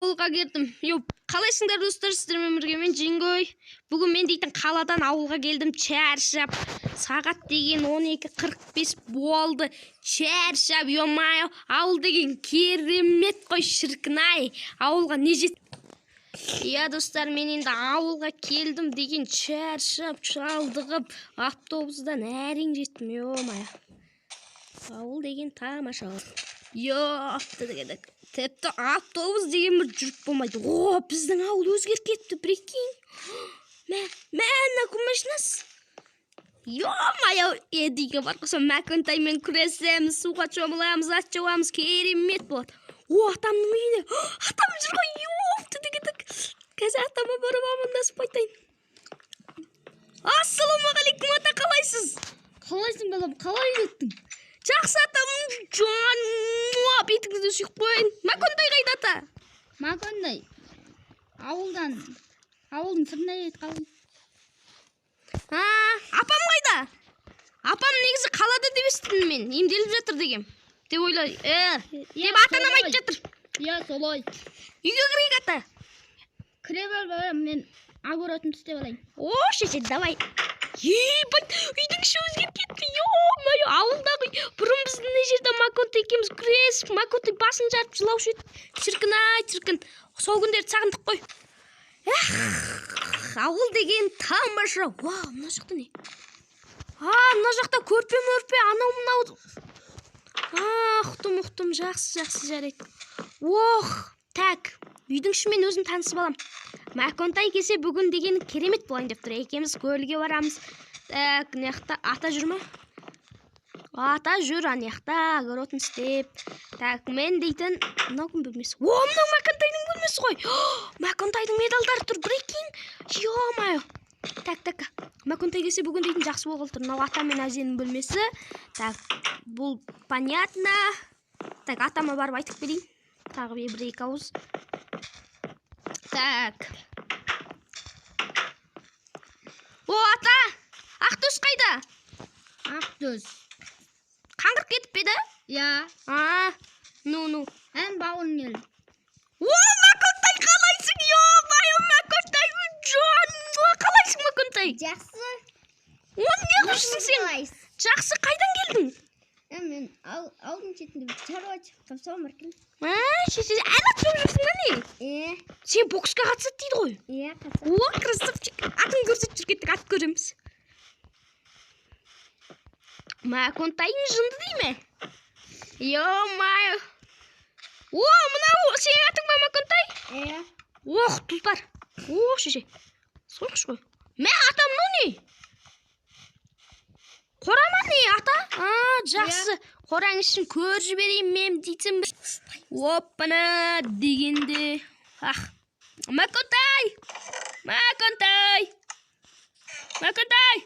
Ауылға келдім. Йоп, қалайсыңдар, достар? Сіздермен бірге мен, Жеңгой. Бүгін мен дейтін қаладан ауылға келдім шаршап. Сағат деген 12:45 болды. Шаршап, ё-моё, ауыл деген керемет қой, шіркін ай. Ауылға не жет. Иә, достар, мен енді ауылға келдім деген шаршап, шалдығып, автобустан әрең жеттім, ё-моё. Ауыл деген тамаша. Ёпты деген. Тіпті автобус деген бір жүріп болмайды. О, біздің ауыл өзгеріп кетті, прикинь. Мә, мә, мына кім машинасы? Ё-моё, Эдиге бар болса, Мәкентаймен күресеміз, суға шомыламыз, ат жауамыз, керемет болады. О, атамның үйіне. Атам жүр ғой, ёпты деген. Қазір атама барып амандасып қайтайын. Ассалаумағалейкум, ата, қалайсыз? Қалайсың, балам, қалай жеттің? Жақсы, атам, жан, бетіңізді сүйіп қояйын. Мәкентай қайда, ата? Макондай ауылдан, ауылдың сыртына кетіп қалдым. А, апам қайда? Апам негізі қалада деп естідім мен. Емделіп жатыр дегем. Деп ойлай. Деп ата анам айтып жатыр. Иә, солай. Үйге кірейік, ата. Кіре бер, балам, мен огородымды істеп алайын. О, шеше, давай. Ебать, үйдің іші өзгеріп кетті. Ё-моё, ауылдағы үй. Бұрын біз мына жерде Маконта екеуміз күресіп, Маконта басын жарып жылаушы еді. Шіркін ай, шіркін. Сол күндерді сағындық қой. Эх, ауыл деген тамаша. Вау, мына жақта не? А, мына жақта көрпе мөрпе, анау мынау. А, ұқтым, ұқтым, жақсы, жақсы, жарайды. Ох, так, үйдің ішімен өзім танысып алам. Мәконтай келсе, бүгін деген керемет болайын деп тұр. Екеуміз көлге барамыз. Так, мына жақта ата жүр ма? Ата жүр ана жақта, огородын істеп. Так, мен дейтін мынау кім бөлмесі? О, мынау Мәконтайдың бөлмесі ғой. Мәконтайдың медальдары тұр, прикинь. Ё-моё. Так, так. Мәконтай келсе, бүгін дейтін жақсы болғалы тұр. Мынау ата мен әженің бөлмесі. Так, бұл понятно. Так, атама барып айтып келейін. Тағы бір екі ауыз. Так. О, ата! Ақтөс қайда? Ақтөс. Қаңғырып кетіп пе еді? Иә. А, ну, ну. Ән бауырың келді. О, Мәконтай, қалайсың? Ё-моё, Мәконтай, жан, қалайсың, Мәконтай? Жақсы. О, не қылып жүрсің сен? Жақсы, қайдан келдің? Мен ауылдың шетінде бір шаруа шығып соған барып келдім. А, шеше, әлі ат шауып жүрсің ба, не? Е, Сен боксқа қатысады дейді ғой. Иә, қатысады. О, красавчик. Атын көрсетіп жүр, кеттік, ат көреміз. Мәконтайың жынды дей ме? Ё-моё. О, мынау сенің атың ба, Мәконтай? Иә. Ох, тұлпар. О, шеше. Сойқыш қой. Мә, ата, мынау не? Қора ма, не, ата? А, жақсы. Қораң ішін көріп жіберейін мен дейтін бір. Оппана дегенде. Ах. Мәконтай! Мәконтай! Мәконтай!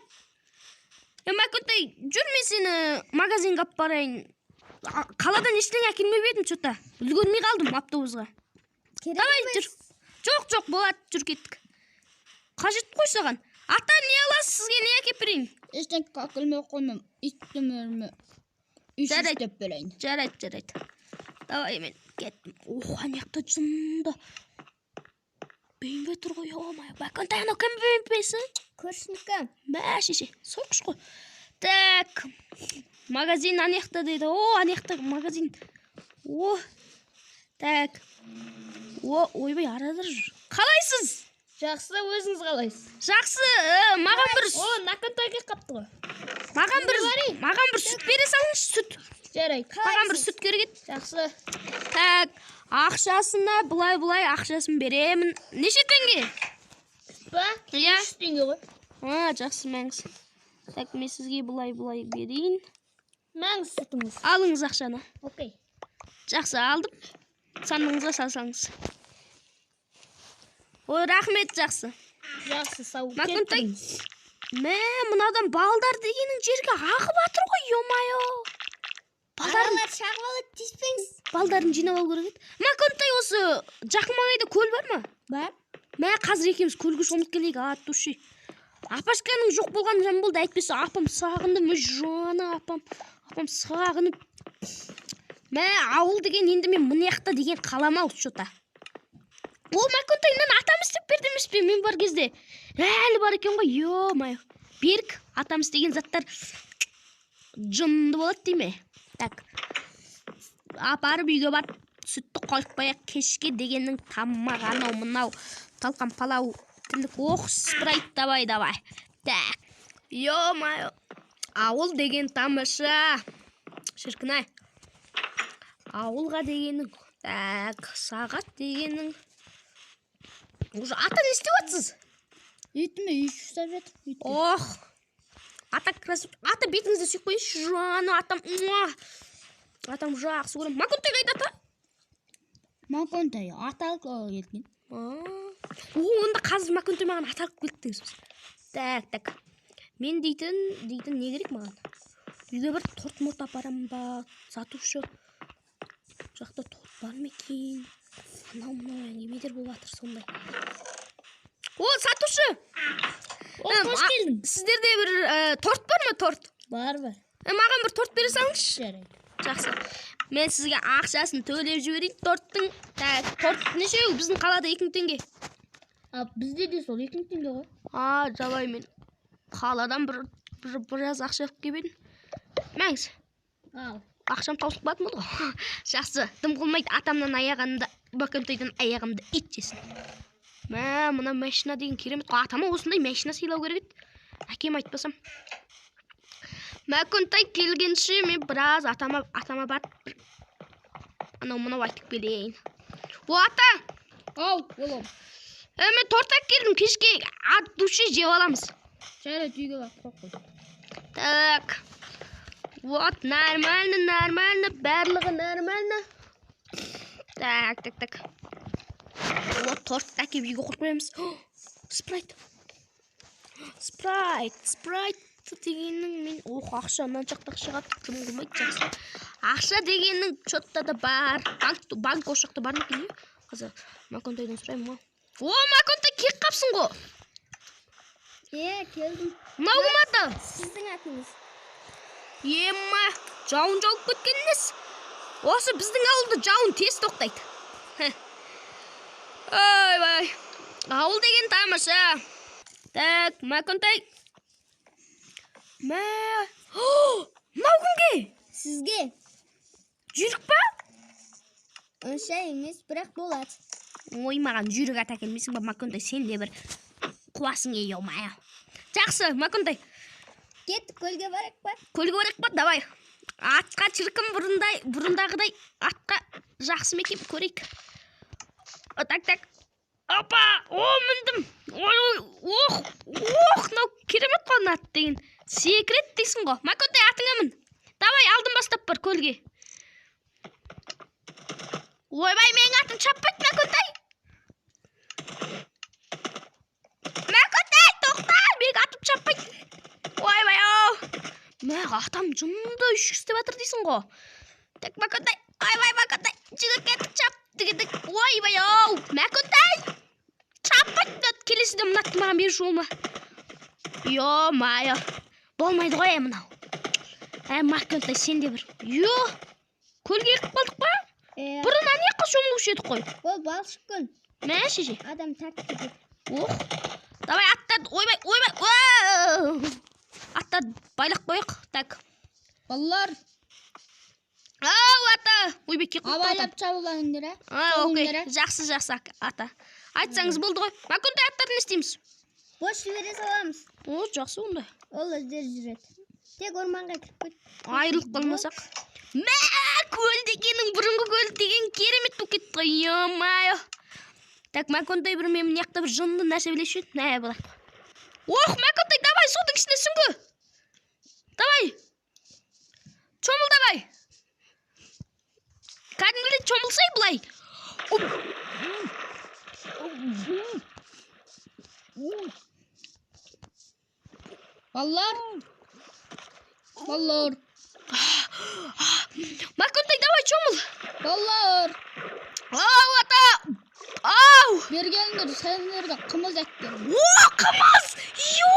Е, Мәконтай, жүр, мен сені магазинге алып барайын. Қаладан ештеңе әкелмеп едім, что-то. Үлгермей қалдым автобусға. Давай, жүр. Жоқ, жоқ, болады, жүр, кеттік. Қажет қой саған. Ата, не аласыз, сізге не әкеліп берейін? Ештеңе әкелмей қоймам. Иттім өрме. Үй Жарайды. істеп берейін. Жарайды, жарайды. Давай, мен кеттім. Ох, ана жақта жынды. БМВ тұр ғой, ё-моё. Мәконтай, анау кім БМВ-сі? Көршінікі. Мә, шеше, сойқыш қой. Так, магазин ана жақта дейді. О, ана жақта магазин. О, так. О, ойбай, арада жүр. Қалайсыз? Жақсы, өзіңіз қалайсыз? Жақсы, маған бір О, Наконтай келіп қапты ғой. маған бір сүт бере салыңызшы, сүт. Жарайды. Маған бір сүт керек еді. Жақсы. Так, ақшасына былай былай ақшасын беремін. Неше теңге? Ба? Иә. 3 теңге ғой. А, жақсы, мәңіз. Так, мен сізге былай былай берейін. Мәңіз сүтіңіз. Алыңыз ақшаны. Окей. Жақсы, алдым. Сандығыңызға салсаңыз. Ой, рахмет, жақсы. Жақсы, сау. Мәкентай. Мә, мынадан балдар дегенің жерге ағып жатыр ғой, ё-моё. Балдарын, шағып алады, тиіспеңіз. Балдарын жинап алу керек еді. Мәкентай, осы жақын маңайда көл бар ма? Бар. Мә, қазір екеуміз көлге шомылып келейік, от души. Апашканың жоқ болғаны жаман болды, әйтпесе апам сағындым, өй жаны апам. Апам сағынып. Мә, ауыл деген енді мен мына жақта деген қалам ау, что-то. О, Маконтай, мынаны атам істеп берді емес пе мен бар кезде? Әлі бар екен ғой, ё-моё. Берік, атам істеген заттар жынды болады дей ме? Так. Апарып үйге барып сүтті қойып қояйық, кешке дегеннің тамақ, анау мынау талқан палау тірлік. Ох, Спрайт, давай, давай. Так. Ё-моё. Ауыл деген тамаша. Шіркін ай. Ауылға дегенің. Так, сағат дегенің. Уже, ата, не істеп жатсыз? Үйтіме үй ұстап жатыр. Үйтті. Ох. Ата красив. Ата, бетіңізді сүйіп қояйыншы. Жаны атам. Муа. Атам жақсы көремін. Маконтай қайда, ата? Маконтай аталық келген. А. О, онда қазір Маконтай маған ат алып келді деген сөз. Так, так. Мен дейтін не керек маған? Үйге бір торт морт апарамын ба? Сатушы. Бұл жақта торт бар ма екен? Анау мынау әңгімелер болып жатыр сондай. О, сатушы! О, қош келдің. Сіздерде бір торт бар ма, торт? Бар, бар. Маған бір торт бере салыңызшы. Жарайды. Жақсы. Мен сізге ақшасын төлеп жіберейін торттың. Так, торт нешеу? Біздің қалада 2000 теңге. А, бізде де сол 2000 теңге ғой. А, давай, мен қаладан бір біраз ақша алып келіп едім. Мәңіз. Ал. Ақшам таусылып қалатын болды ғой. Жақсы, дым қылмайды, атамнан аяғанды, Бакентайдан аяғымды ит жесін. Мә, мына машина деген керемет қой. Атама осындай машина сыйлау керек еді. Әкем айтпасам. Мәкентай келгенше мен біраз атама барып бір анау мынау айтып келейін. О, ата! Ау, балам. Мен торт алып келдім, кешке от души жеп аламыз. Жарайды, үйге барып қойып қой. Так. Вот, нормально, нормально, барлығы нормально. Так, так, так. Вот, тортты әкеліп үйге қойып қоямыз. Спрайт. Спрайт, Спрайт дегеннің мен, ох, ақша мынаншақты ақшаға дым қылмайды, жақсы. Ақша дегеннің счетта да бар. Банк осы жақта бар ма екен, иә? Қазір Маконтайдан сұраймын ғой. О, Маконтай, келіп қапсың ғой. Е, келдім. Мынау кім аты? Сіздің атыңыз. Ема, жауын жауып кеткен несі? Осы біздің ауылда жауын тез тоқтайды. Хе. Ойбай. Ауыл деген тамаша. Так, Маконтай. Мә. О, мынау кімге? Сізге. Жүйрік па? Онша емес, бірақ болады. Ой, маған жүйрік ат әкелмейсің ба, Маконтай, сен де бір қуасың, ей, ё-моё. Жақсы, Маконтай. Кеттік, көлге барайық па? Көлге барайық па? Давай. Атқа шіркін бұрындағыдай атқа жақсы ма екен, көрейік. О, так, так. Опа! О, міндім. Ой, ой, ох, ох, мынау керемет қой мына ат деген. Секіреді дейсің ғой. Маконтай, атыңа мін. Давай, алдын бастап бар көлге. Ойбай, менің атым шаппайды, Маконтай. Маконтай, тоқта, менің атым шаппайды. Ойбай, ау. Мә, атам жынды үшкіс деп жатыр дейсің ғой. Так, Маконтай, ойбай, Маконтай, жүгір кеттік, чап, дігідік. Ойбай, ау, Маконтай. Шаппайды, келесіде мына атты маған берші ол ма? Ё-моё, болмайды ғой, мынау. Ә, Маконтай, сен де бір. Ё, көлге келіп қалдық па? Бұрын ана жаққа шомылушы едік қой. Ол балшық көл. Мә, шеше. Адам тартып кетеді. Ох. Давай, аттарды, ойбай, ойбай, уау. Аттарды байлап қояйық. Так. Балалар. Ау, ата. Ойбай, келіп қалды атам. Абайлап шабылаңдар, ә? А, окей. Шабылыңдар, ә? Жақсы, жақсы, ата. Айтсаңыз болды ғой. Маконтай, аттарды не істейміз? Бос жібере саламыз. О, жақсы онда. Ол өздері жүреді. Тек орманға кіріп кет. Айырылып қалмасақ. Мә, көл дегенің, бұрынғы көл деген керемет болып кетті ғой. Ё-моё. Так, Маконтай, бір мен мына жақта бір жынды нәрсе білуші едім. Мә, былай. Ох, Маконтай, давай, судың ішіне сүңгі. Давай. Шомыл, давай. Кәдімгідей шомылсай былай. Оп. Балалар. Балалар. Маконтай, давай, шомыл. Балалар. Ау, ата. Ау. Бері келіңдер, сендерді қымыз әкелдім. О, қымыз! Йо,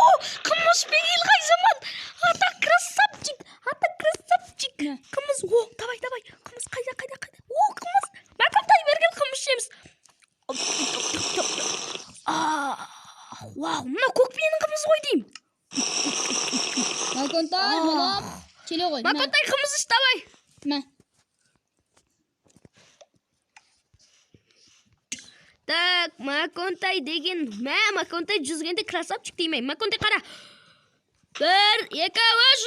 қымыз бегел қай заман? Ата красавчик, ата красавчик. Қымыз, о, давай, давай. Қымыз қайда, қайда, қайда? О, қымыз. Маконтай, бері кел, қымыз ішеміз. Вау, мына көк биенің қымызы ғой деймін. Маконтай, балам. Келе ғой. Мә, Маконтай, қымыз іш, давай. Мә. Так, Маконтай деген, мә, Маконтай жүзгенде красавчик деймін. Маконтай, қара. Бір, екі, үш.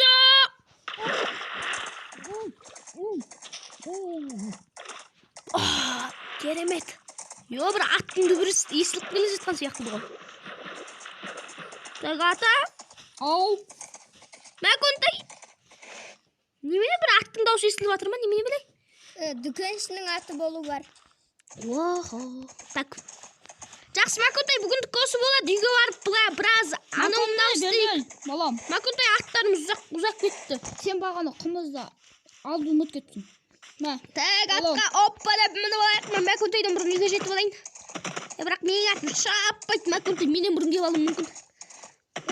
А, керемет. Йо, бір аттың дүбірі естіліп келе жатқан сияқты ғой. Так, ата. Ау. Маконтай. Немене, бір аттың дауысы естіліп жатыр ма? Немене білей? Дүкеншінің аты болу бар. Охо. Так. Жақсы, Маконтай, бүгіндік осы болады. Үйге барып былай біраз анау мынау Маконтай, істейік. бері кел, балам. Маконтай, аттарымыз ұзақ ұзақ кетті. Сен бағана қымызды алды ұмытып кеттің. Мә. Так, Алло. атқа оппа деп мініп алайық. Мен Маконтайдан бұрын үйге жетіп алайын. Е, бірақ менің атым шаппайды. Маконтай менен бұрын келіп алуы мүмкін.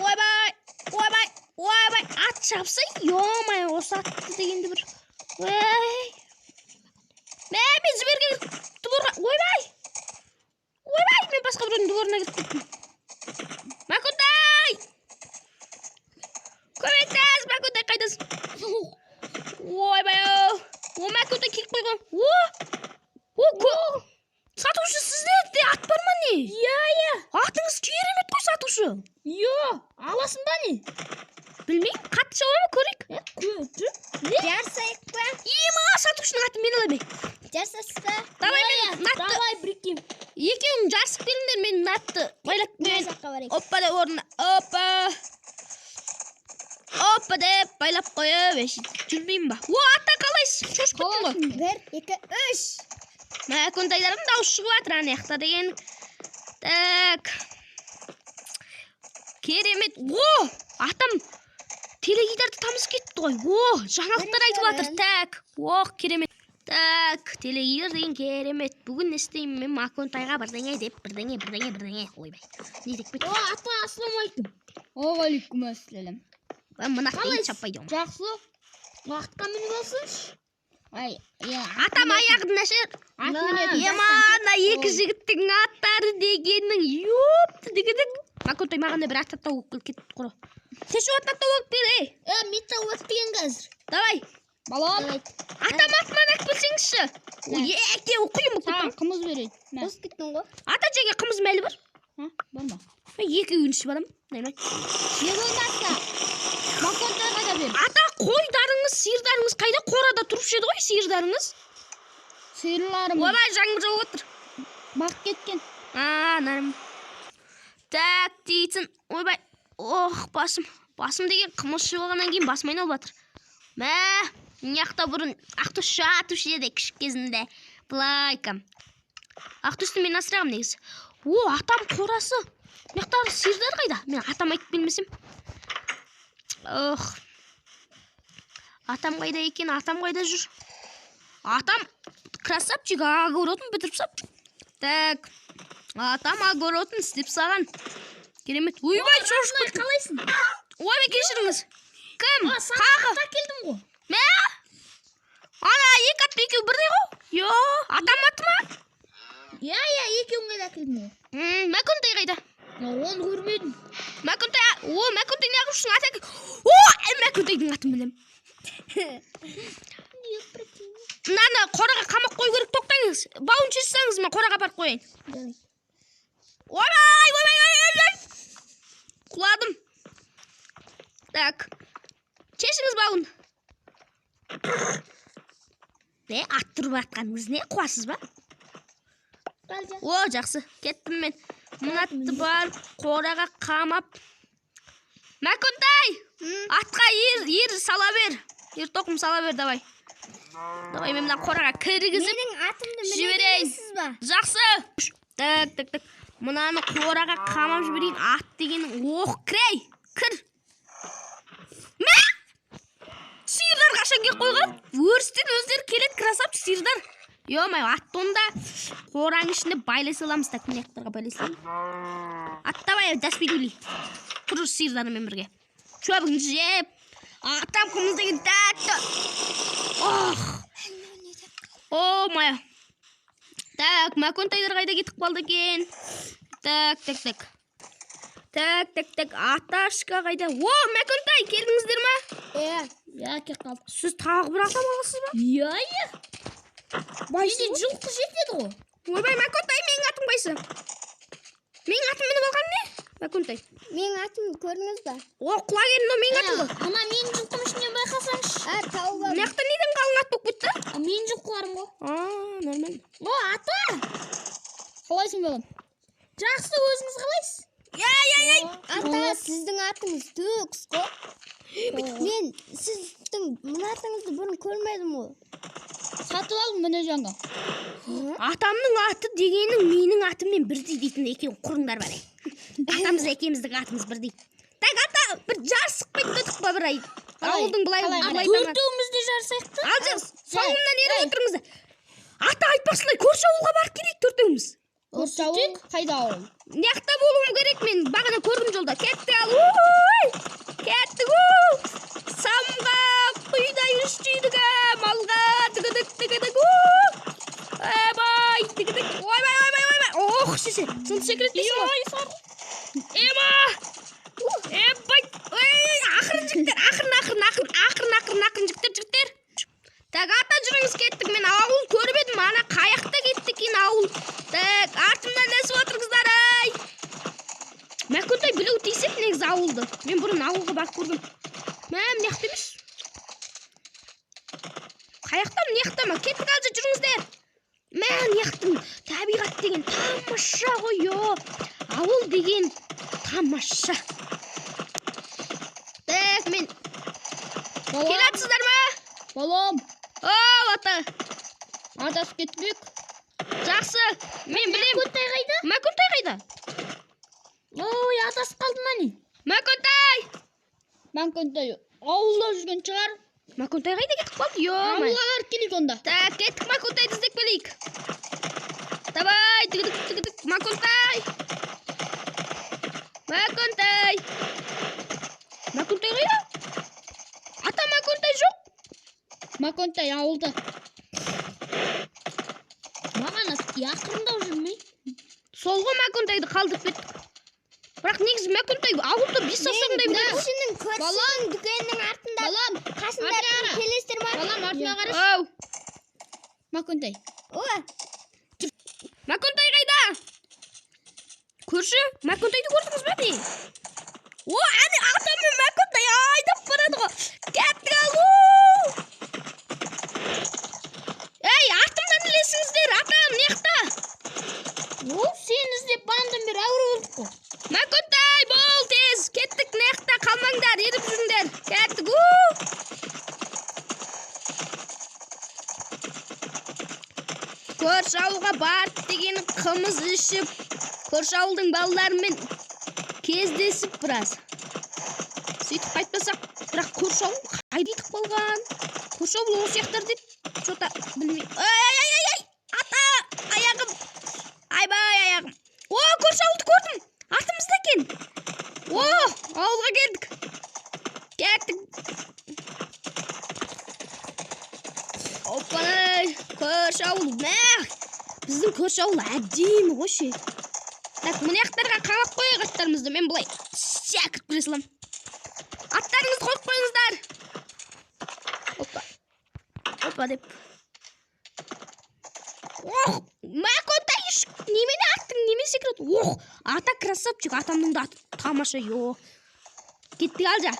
Ойбай, ойбай, ойбай, ат шапса, ё-моё, осы атты дегенде бір. Ой. Мә, мен жіберген дворға, ойбай. Ойбай, мен басқа біреудің дворына кіріп кеттім. Маконтай! Көмектес, Маконтай, қайдасың? Ойбай, ау. О, Маконтай келіп қойған. О! О, сатушы, сізде де ат бар ма не? Иә, иә. Атыңыз керемет қой, сатушы. Иә, аласың ба не? Білмеймін, қатты шаба ма, көрейік. Е, көті. Жарысайық па? Ема, сатушының атын мен аламын. Жарысасыз ба? Давай мен атты. Давай бірікем. Екеуің жарысып келіңдер, мен атты байлап Мына қояйын. жаққа барайық. Оппа деп орнына, оппа. Оппа деп байлап қойып, әшейін жүрмеймін ба? О, ата, қалайсыз? Шошып кеттің ғой. Қалайсың? Бір, екі, үш. Маконтайлардың дауысы шығып жатыр ана жақта деген. Так. Керемет. О, атам теледидарды тамызып кетті ғой. О, жаңалықтар айтып жатыр. Так. Ох, керемет. Так, теледидар деген керемет. Бүгін не істеймін мен? Маконтайға бірдеңе деп, бірдеңе, бірдеңе, бірдеңе. Ойбай. Не деп О, кеттім? ата, ассалаумағалейкум. Уағалейкум ассалам. Мына қиын шаппайды. Жақсы. Уақытқа мініп алсыншы. Ай, иә. Атам аяғы нашар. Ат мінетін. Ема, ана екі жігіттің аттары дегеннің, ёпты дегенің. Маконтай, маған да бір ат тауып келіп кетті құр. Сен шу атын тауып кел, ей. Е, мен тауып деген қазір. Давай. Балам, Атам, атынан алып келсеңізші. Ой, екеуі құйын болып саған кетті. қымыз берейін. Мә. Босып кеттің ғой. Ата, жеге қымыз мәлі бар. Ха, бар ма? Екеуін ішіп аламын. Нормально. Не болмаса? Маконтайға да бер. Ата, қойдарыңыз, сиырдарыңыз қайда? Қорада тұрушы еді ғой сиырдарыңыз. Сиырларым Ойбай, жаңбыр жауып отыр. бақ кеткен. А, норм. Так, дейтін. Ойбай. Ох, басым. Басым деген қымыз ішіп алғаннан кейін басым айналып жатыр. Мә, мына жақта бұрын Ақтөс жатушы еді кішік кезінде. Былайка. Ақтөсті мен асырағым негізі. О, атам қорасы. Мына жақтағы сиырдар қайда? Мен атам айтып келмесем. Ох. Атам қайда екен? Атам қайда жүр? Атам красавчик, огородын бітіріп сап. Так. Атам огородын істеп саған. Керемет. Ойбай, шошып кеттім. Қалайсың? Ойбай, кешіріңіз. Кім? Саған ата келдім ғой. Мә? Ана екі атты екеуі бірдей ғой. Йо, атам аты ма? Иә, иә, екеуіңе де әкелдім ғой. Мәконтай қайда? Оны көрмедім. Мәконтай, о, Мәконтай неғып жүрсің? Ата. О, Мәконтайдың атын білемін. Мынаны қораға қамап қою керек, тоқтаңыз. Бауын шешсеңіз, мен қораға апарып қояйын. Давай. Ойбай, ойбай, ойбай, ойбай. Құладым. Так. Шешіңіз бауын. Не, ат тұрып жатқаныңыз не, қуасыз ба? О, жақсы. Кеттім мен. Мына атты барып қораға қамап. Мәконтай! Атқа ер сала бер. Ер тоқым сала бер, давай. Давай, мен мына қораға кіргізіп Менің атымды міне жіберейін. бересіз ба? Жақсы. Так, так, так. Мынаны қораға қамап жіберейін. Ат дегенің, ох, кірей. Кір. Мә! Сиырлар қашан келіп қойған? Өрістен өздері келеді, красавчик сиырлар. Ё-моё, атты онда қораның ішінде байлай саламыз. Так, мына жақтарға байлай саламыз. Ат, давай, дәспей. Тұр сиырлармен бірге. Шөбіңді жеп. Атам қымыз деген тәтті. Ох. О, моя. Так, Маконтайлар қайда кетіп қалды екен? Так, так, так. Так, так, так, аташка қайда? О, Мәкентай, келдіңіздер ма? Иә. Иә, келіп қалдық. Сіз тағы бір ата баласыз ба? Иә, иә. Менде жылқы жетеді ғой. Ойбай, Мәкентай, менің атым қайсы? Менің атым мініп алған не? Мәкентай. Менің атым көрдіңіз ба? О, құлагер, мынау менің атым ғой. Ана менің жылқым ішінен байқасаңшы. А, тауып Мына алдым. жақта неден қалың ат болып кетті? А, менің жылқыларым ғой. А, нормально. О, ата! Қалайсың, балам? Жақсы, өзіңіз қалайсыз? Я, я, я. Ата, сіздің атыңыз төкс қой. Мен сіздің мына атыңызды бұрын көрмедім ғой. Сатып алдым міне жаңа. Атамның аты дегенің менің атыммен бірдей дейтін екеуің құрыңдар бар. Атамыз екеуміздің атымыз бірдей. Так, ата, бір жарысып кеттік па бір ай. Ауылдың былай Қалай, былай таман. Төртеуміз де жарысайық та. Ал жар, соңымнан еріп отырыңыздар. Ата айтпақшылай, көрші ауылға барып келейік төртеуміз. Көрші ауыл қайда ауыл? Мына жақта болуым керек мен бағана көрдім жолда. Кеттік ал. Ой! Кеттік. У! Самға құйдай үш түйдік, ә, малға тігідік тігідік. У! Ойбай, тігідік. Ойбай, ойбай, ойбай. Ох, шеше, сынды секіретпейсің ғой. Ема! Ебай! Ой, ақырын жігіттер, ақырын, ақырын, ақырын, ақырын, ақырын, ақырын жігіттер, жігіттер. Так, ата жүріңіз кеттік. Мен ауыл көріп едім. Ана қаяқта кетті екен ауыл. Так, артымнан ілесіп отырыңыздар, ай. Мәкентай білуі тиіс еді негізі ауылды. Мен бұрын ауылға барып көргем. Мә, мына жақта емес. Қаяқта, мына жақта ма? Кеттік алжа, жүріңіздер. Мә, мына жақтың табиғат деген тамаша ғой, ё. Ауыл деген тамаша. Так, мен келатсыздар ма? Балам, Оу, ата. адасып кетпек. Жақсы. Мен білем. Мәкентай қайда? Мәкентай қайда? Ой, адасып қалдым әне. Мәкентай! Мәкентай ауылда жүрген шығар. Мәкентай қайда кетіп қалды? Ё-моё. Ауылға барып келейік онда. Так, кеттік Мәкентайды іздеп келейік. Давай, тігідік, тігідік, Мәкентай! Мәкентай! Мәкентай қайда? Ата, Мәкентай жоқ. Мәкентай ауылда. Маған ақырындау жүрмей. Сол ғой Мәкентайды қалдырып кеттік. Бірақ негізі Мәкентай ауылда бес саусағындай біледі ғой. Көршінің, көршінің дүкенінің артында. Балам, Қасында артына қара. келесіздер ма? Балам, артына қарашы. Ау, Мәкентай. О, Мәкентай қайда? Көрші, Мәкентайды көрдіңіз бе не? О, әне атам мен Мәкентай айдап барады ғой. Кеттік ал. У! Ей, артымнан ілесіңіздер, ата, мына жақта. О, сені іздеп бағанадан бері әуре болдық қой. Мәкентай, бол тез. Кеттік, мына жақта қалмаңдар, еріп жүріңдер. Кеттік. У! Көрші ауылға барып деген қымыз ішіп, көрші ауылдың балаларымен кездесіп біраз. Сөйтіп қайтпасақ, бірақ көрші ауыл қайда кетіп қалған? Көрші ауыл осы жақтар деді. Что-то білмей. Ай, ай, ай, ай, ай! Ата, аяғым. Айбай, аяғым. О, көрші ауылды көрдім. Артымызда екен. О, ауылға келдік. Кеттік. Оппай, көрші ауыл. Мә, біздің көрші ауыл әдемі ғой ше. Так, мына жақтарға қамап қояйық аттарымызды. Мен былай шәкіріп кіре саламын. Аттарыңызды қойып қойыңыздар. Опа. Опа деп. Ох, Мәкентай еш немене аттың немен секіреді? Ох, ата красавчик, атамның да аты тамаша, ё. Кеттік алжа.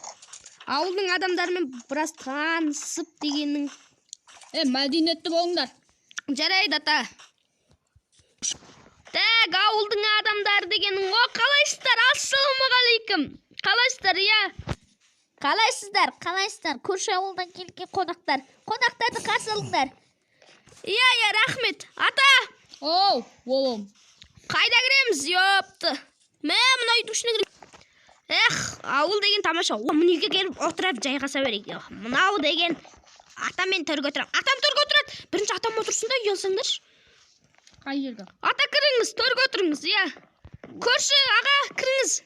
Ауылдың адамдарымен біраз танысып дегеннің. Е, мәдениетті болыңдар. Жарайды, ата. Так, ауылдың адамдары дегенің. О, қалайсыздар? Ассалаумағалейкум. Қалайсыздар, иә? Қалайсыздар? Қалайсыздар? Көрші ауылдан келген қонақтар. Қонақтарды қарсы алыңдар. Иә, иә, рахмет. Ата, Оу, балам. қайда кіреміз? Ёпты. Мә, мына үйдің ішіне кіреміз. Эх, ауыл деген тамаша. О, мына үйге келіп отырып жайғаса берейік. Мынау деген атам мен төрге отырамын. Атам төрге отырады. Бірінші атам отырсын да ұялсаңдаршы. Қай жерге? Ата кіріңіз, төрге отырыңыз, иә. Көрші аға, кіріңіз.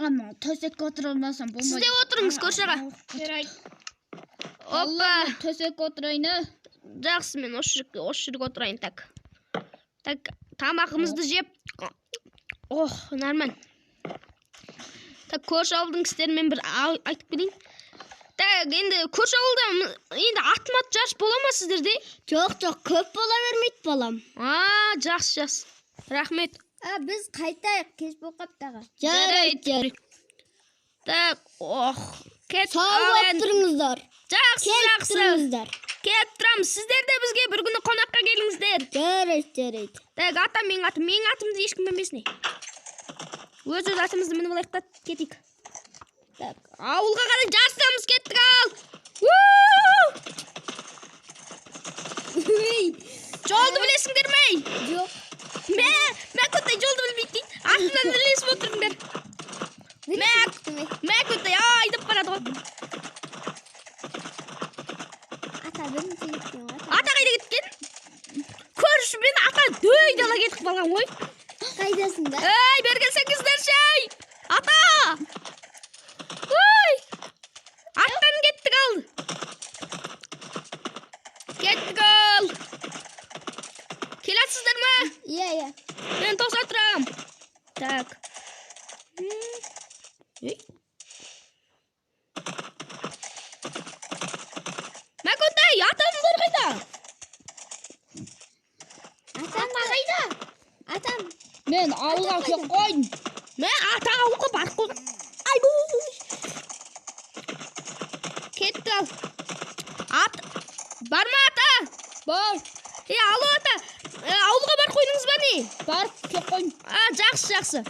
Ана, төсекке отыра алмасам болмайды. Сіз де отырыңыз, көрші аға. Жарайды. Опа. Төсекке отырайын, а? Жақсы, мен осы жерге отырайын, так. Так, тамағымызды жеп. Ох, нормально. Так, көрші ауылдың кісілерімен бір айтып келейін. Так, енді көрші ауылда енді ат-мат жарыс бола ма сіздерде? Жоқ, жоқ, көп бола бермейді, балам. А, жақсы, жақсы. Рахмет. А біз қайтайық, кеш болып қапты, аға. Жарайды, жарайды. Так, ох, кет. Сау Ал болып енді. тұрыңыздар. Жақсы, Келіп жақсы. тұрыңыздар. Келіп тұрамыз. Сіздер де бізге бір күні қонаққа келіңіздер. Жарайды, жарайды. Так, ата, менің атым. Менің атымды ешкім білмесін. Өз атымызды мініп алайық та кетейік. Так, ауылға қарай жарысамыз, кеттік ал. Уу! Жолды білесіңдер ме? Жоқ. Мә, мә, көттай жолды білмейді дейді. Артынан ілесіп отырыңдар. Мә, мә, көттай айдап барады ғой. Ата бірінші кеткен ғой. Ата қайда кеткен? Көршімен ата дөй дала кетіп қалған ғой. Қайдасың да? Ей, бері келсеңіздерші, ей! Ата! Ой! Аттан кеттік ал. Кеттік ал. Келатсыздар ма? Иә, иә. Мен тоса тұрам. Так. Ей. Мәкөнтай, атам бар қайда? Атам қайда? Атам. Мен ауылға келіп қойдым. Мә, ата ауылға барып қойған. Айбу. Кетті ал. Ат. Бар ма, ата? Бар. Е, алло, ата. Ауылға барып қойдыңыз ба, не? Барып келіп қойдым. А, жақсы, жақсы.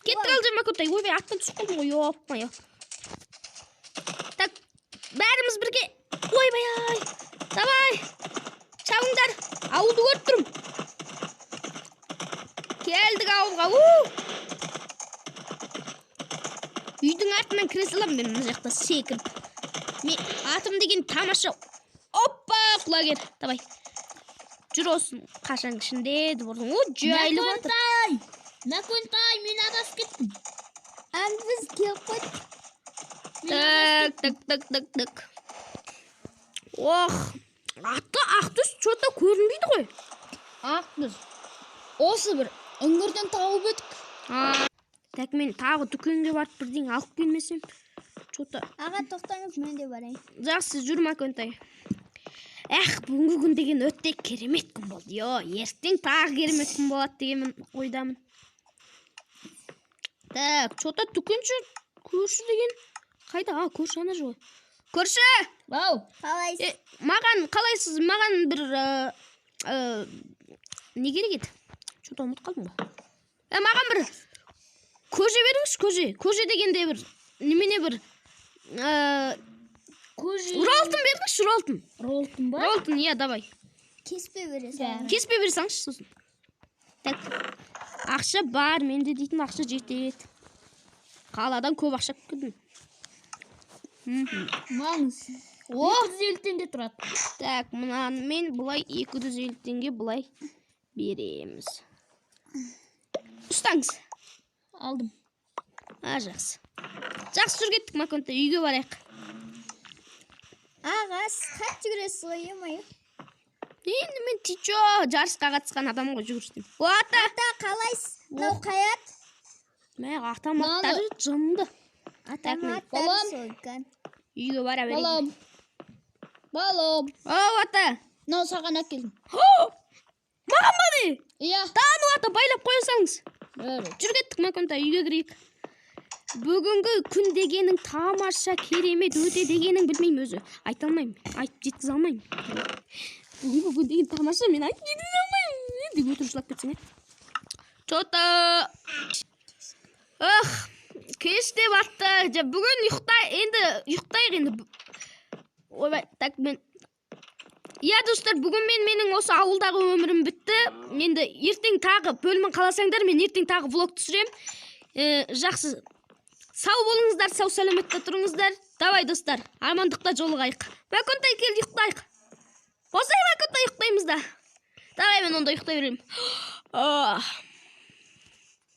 Кеттік ал, Мәкөнтай. Ойбай, аттан түсіп қалдым ғой, ё-моё. Так, бәріміз бірге. Ойбай ай. Давай. Шабыңдар. Ауылды көріп тұрмын. Келдік ауылға. У! Үйдің артынан кіре саламын мен мына жақта секіріп. Мен атым деген тамаша. Оппа, құлагер. Давай. Жүр осын қашан ішінде двордың. О, жайлы жатыр. Мәкөнтай! Мәкөнтай, мен адасып кеттім. А біз келіп қойдық. Так, так, так, так, так. Ох, аты ақтүс что-то көрінбейді ғой. Ақ түс. Осы бір үңгірден тауып едік. А, так, мен тағы дүкенге барып бірдеңе алып келмесем, что-то. Аға, тоқтаңыз, мен де барайын. Жақсы, жүр, Мәкөнтай. Эх, бүгінгі күн деген өте керемет күн болды. Йо, ертең тағы керемет күн болады деген ойдамын. Так, что-то дүкенші, көрші деген қайда? А, көрші ана жол. Көрші! Ау. Қалайсыз? Маған қалайсыз? Маған бір, не керек еді? Что-то ұмытып қалдым ғой. Маған бір көже беріңізші, көже. Көже дегенде бір немене бір, Көже. Ролтон беріңізші, ролтон. Ролтон ба? Ролтон, иә, давай. Кеспей бере салыңыз. Кеспей бере салыңызшы сосын. Так, ақша бар, менде дейтін ақша жетеді. Қаладан көп ақша күтдім. Маңыз. О! 250 теңге тұрады. Так, мынаны мен былай 250 теңге былай береміз. Ұстаңыз. Алдым. А, жақсы. Жақсы, жүр, кеттік, Маконта, үйге барайық. Аға, сіз қатты жүгіресіз ғой, ё-моё. Енді мен тичо жарысқа қатысқан адам ғой жүгірістен. О, ата! Ата, қалайсыз? Мынау қай ат? Мә, атам Мынаны- аттары жынды. Атам Так, мен- аттары Балам. сойқан. Үйге бара берейін. Балам. Балам. Ау, ата. Мынау саған әкелдім. Маған ба не? Иә. Тану, ата, байлап қоя салыңыз. Бәрі. Жүр, кеттік, Маконта, үйге кірейік. Бүгінгі күн дегенің тамаша, керемет өте дегенің білмеймін өзі. Айта алмаймын, айтып жеткізе алмаймын. Бүгінгі күн деген тамаша, мен айтып жеткізе алмаймын. Енді өтірік жылап кетсең, ә? Чё-то. Ах, кеш те батты. Жа, бүгін ұйықтай, енді ұйықтайық енді. Ойбай, так мен Иә, достар, бүгін менің осы ауылдағы өмірім бітті. Енді ертең тағы бөлімін қаласаңдар, мен ертең тағы влог түсірем. Жақсы. Сау болыңыздар, сау сәлеметте тұрыңыздар. Давай, достар, амандықта жолығайық. Мәкөнтай, кел ұйықтайық. Осылай, Мәкөнтай, ұйықтаймыз да. Давай, мен онда ұйықтай беремін. Ах.